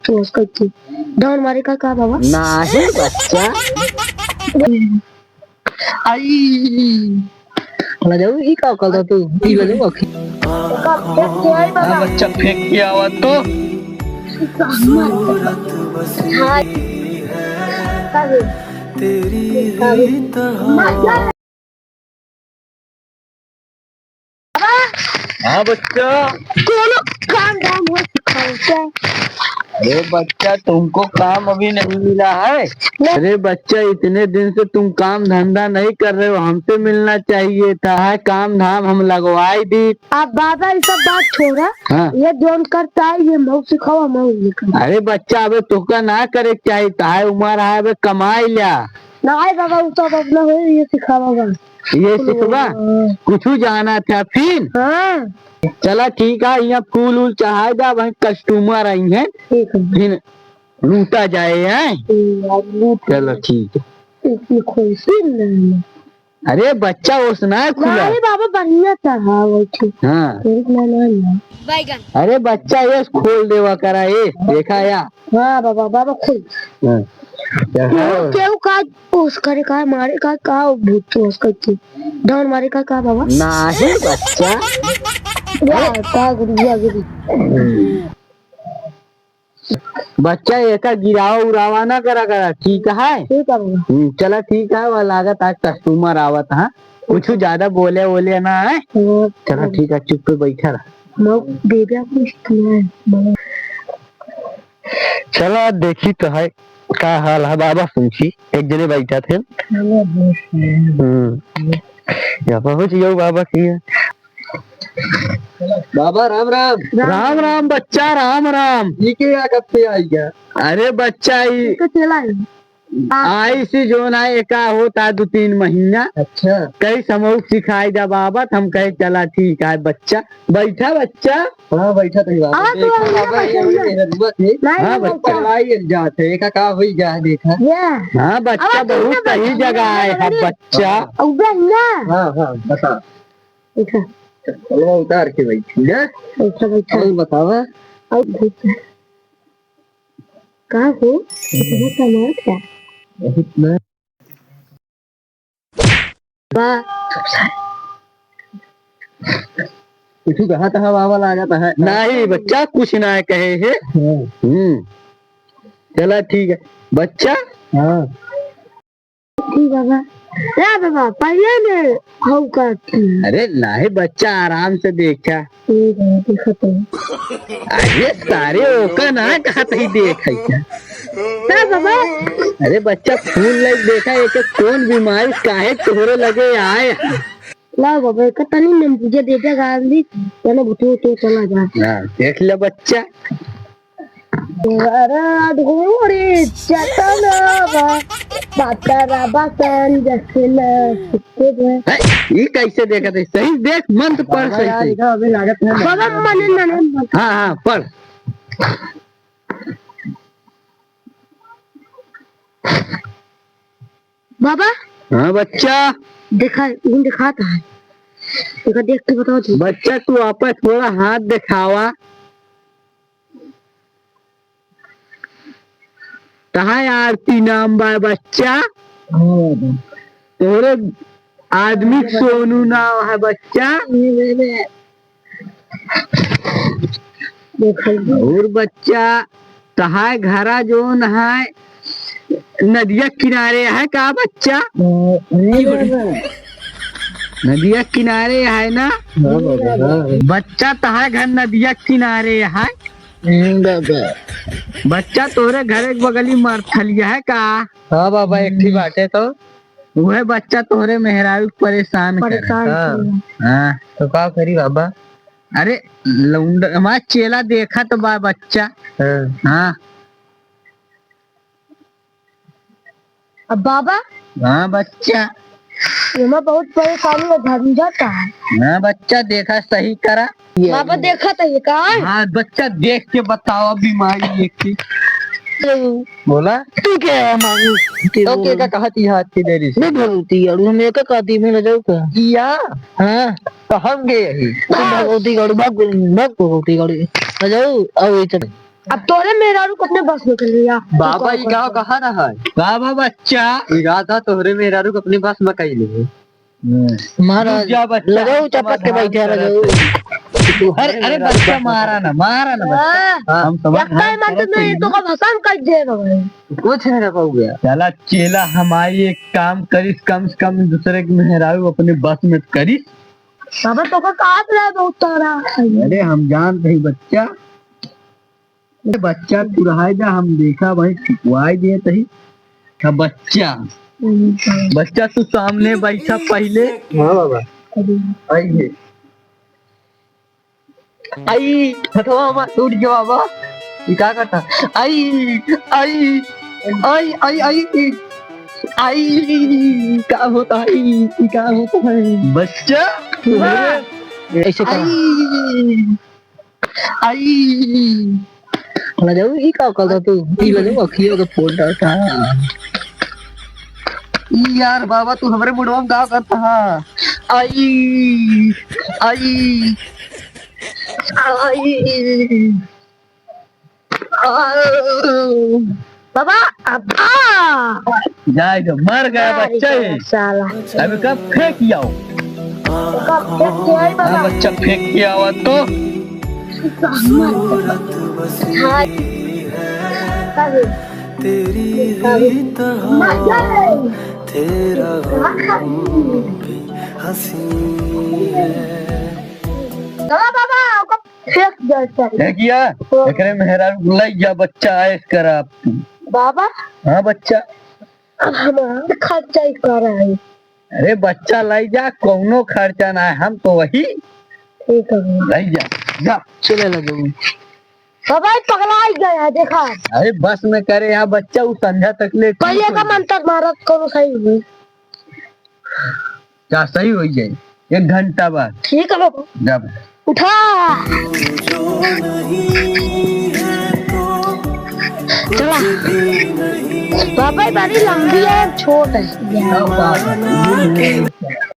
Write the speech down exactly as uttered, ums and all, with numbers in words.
भूत होस करके। डांड मारे का का बाबा? नाही बच्चा। आई। लजाऊ, ई का कहत ह तू? ई लजाऊ आखिर। का फेंक के आई बाबा? हाँ, बच्चा फेंक के आवा तो। हाँ। का बे? का बे? हाँ बच्चा। कोनो काम धाम हो सिखाओ क्या? अरे बच्चा, तुमको काम अभी नहीं मिला है? नहीं। अरे बच्चा, इतने दिन से तुम काम धंधा नहीं कर रहे हो, हमसे मिलना चाहिए था। है काम धाम हम लगवाई दी। अब बाबा, ये सब बात छोड़ा। हाँ। ये जौन करता है, ये मऊ सिखावा, मऊ ये करता। अरे बच्चा, अबे तोहका ना करे के चाहिए, ताहे उमर है, अबे कमाई ल्या। नाहीं बाबा, वो सब अपना हो, ये सिखावा बा। ये सिखबा? हाँ। कुछु जाना था फिर? हाँ। चला ठीक है, यहाँ फूल उल चढ़ाए दा, वहीं customer आई हैं। ठीक है। फिर लूटा जाए, हैं? हम्म, आज लूट चलो ठीक है। इसमें कोई सीन नहीं है। अरे बच्चा, ओसना है खुला। अरे बाबा, बढ़िया चढ़ावत है। हाँ। एक ना, ना, ना। बैगन। अरे बच्चा, ये खोल देवा करा, ये देखा या। हाँ बाबा, बाबा खोल। हाँ। क्या केहू, है? केहू का ओस करे का, मारे का, का भूत ओस करके? डांड मारे का, का बाबा? नाही बच्चा। या, का गुरु, या गुरु। बच्चा, एका गिरावा उरावा ना करा करा, ठीक है? ठीक है बाबा। हम्म, चला ठीक है, वह लागत आज customer आवत है, कुछ ज्यादा बोले वोले ना है। हाँ। चला ठीक है, चुप पे बैठा रहा। मऊ बेबे कुछ किया है, मऊ। चला देखी तो है, का हाल है बाबा, सुनसी, एक जने बैठा थे। चलो, देखते हैं। हम्म। या पहुँच गयो बाबा की। बाबा, राम राम। राम राम बच्चा, राम राम। ई के या कब से आई गया? अरे बच्चा, ई इनका चला है। आई सी जो ना, एका होता दो तीन महीना। अच्छा। कई समूह सिखाई दा बाबा, त हम कहे चला ठीक है बच्चा। बैठा बच्चा। हाँ, बैठा तो ही बाबा। हाँ, तो देखा हम बाबा, बैठा ये ही है। मेहरुआ थे। नहीं, हाँ, नहीं, बच्चा। बैठा। चलाई एक जात है, एका का हुई जा है, देखा। ये। हाँ, बच्चा, अब बहुत तुमने सही बैठा जगह है, है, हाँ, बच्चा। अब ना। हाँ, हाँ, बता। बैठा। चलो, उतार के बैठ जा। बैठा, बैठा। और बतावा। और बैठा। का हो? इतना कमाल क्या? बहुत ना। वाह। कुछ कहा था, हवा लागत है। नहीं बच्चा, कुछ ना कहे है। हाँ। हम्म। चला ठीक है। बच्चा? हाँ। ठीक बाबा। ए बाबा, पहिले ने हऊ का की। अरे नाही बच्चा, आराम से देखा। ठीक है, देखत है। अरे सारे ओका ना कहत ही देख है क्या? का बाबा? अरे बच्चा, फूल लाइक देखा, एके कौन बीमारी काहे तोहरे लगे आए? लाओ बाबा, एका तनी नींबू दे दे, गांधी, चलो भुतू तो चला जा। हाँ, देख ले बच्चा। अरे ढोरी चटनवा, पातरा बसन जखना सुते बा। है, ई कैसे देखत है? सही देख, मंत्र पढ़ बाबा सही यार, से। इधर अभी लागत है। बाबा, मने, मने, मने। हाँ, हाँ, पढ़। बाबा। हाँ बच्चा। देखा, इन दिखाता है। देखा, देख के बताओ जी। बच्चा, तू आपस थोड़ा हाथ दिखावा। कहाँ आरती नाम बा बच्चा? हाँ। तोरे आदमी सोनू नाम है बच्चा। और बच्चा, तहार घरा जोन है, नदिया किनारे है का बच्चा? नदिया किनारे है ना? बच्चा, तहार घर नदिया किनारे है। बच्चा, तोरे घर एक बगली मरथलिया है का? हाँ बाबा, एक ठी बाटे तो। उहे बच्चा तोहरे मेहरारू के परेशान करे। परेशान हाँ। करे। हाँ। तो का करी बाबा? अरे लौंडा, हमारा चेला देखा तो बा बच्चा। हाँ। हाँ। अब बाबा? हाँ बच्चा। एमा बहुत परेशानी और झंझट है। हाँ बच्चा, देखा सही करा। बाबा, देखा तो ये का है? हाँ, बच्चा, देख के बताओ बीमारी देख के। तो बोला? तू क्या है मांगू? तो के का कहत ही हाथ की देरी से? नहीं भगवती गाड़ू, हम एक कहती में न जाऊ का? या? हाँ। तो हम गए ही। तू भगवती गाड़ू, भाग, भाग भगवती गाड़ू। न जाऊ, आओ इधर। अब तोरे मेहरारू को अपने बस में कर लिया। बाबा, ई गाँव कहाँ रहा है? बाबा, बच्चा। इरादा तोहरे मेहरारू को अपने बस में कर ले। हम्म। महाराज, रुक जा बच्चा, लगाओ चपक के बैठे रहो। अरे, अरे बच्चा, मारा ना, मारा ना बच्चा। हाँ। हम समाधान करत हई। तो का भसान काट दे रहा है। कुछ नहीं रह पाऊंगा। चला चेला, हमारी एक काम करिस, कम से कम दूसरे के मेहरारू अपने बस में करिस। बाबा, तो का काट रहा है बहुत सारा। अरे, हम जानत हई बच्चा, बच्चा तू रहाय जा, हम देखा भाई, ठुकवाई देत ही। हाँ, बच्चा। हम्म। बच्चा, तू सामने बैठा पहिले। हाँ बाबा। आई है। आई, हथवा हमार टूट गया बाबा। ई का करता? आई, आई, आई, आई, आई। आई, का होता है? ई का होता है? बच्चा, वाह। ऐसे करा। आई। आई। ना जाऊ, ई का करता तू? ई ना जाऊ, अखियों के फोड़ डालता। ई यार बाबा, तू हमरे मुड़वा में का करता हा? आई, आई, आई, आ। बाबा, अब्बा। जाए दो, मर गया बच्चा ये। साला। अबे कब फेंक के आओ? कब फेंक के आई बाबा? हाँ, बच्चा फेंक के आवा तो। हाँ। कब? कब? मर गए। बाबा, बाबा, ओका फेंक दे सर। फेंकिया? हाँ। एकरे मेहरारू को लई जा, बच्चा ऐश करा अब तू। बाबा? हाँ बच्चा। अब हमार खर्चा ही करा है। अरे बच्चा लई जा, कौनो खर्चा ना है, हम तो वही। ठीक है। लई जा, जा। चले लगे वो। बाबा, ये पगला ही गया, देखा। अरे बस में करे यहाँ बच्चा, वो संध्या तक ले पहले का मंत्र मारत कौनो सही हुई। का सही हो जाए? एक घंटा बाद। ठीक है बाबा। जब उठा। चला। बाबा, ये बड़ी लंबी है, छोट है।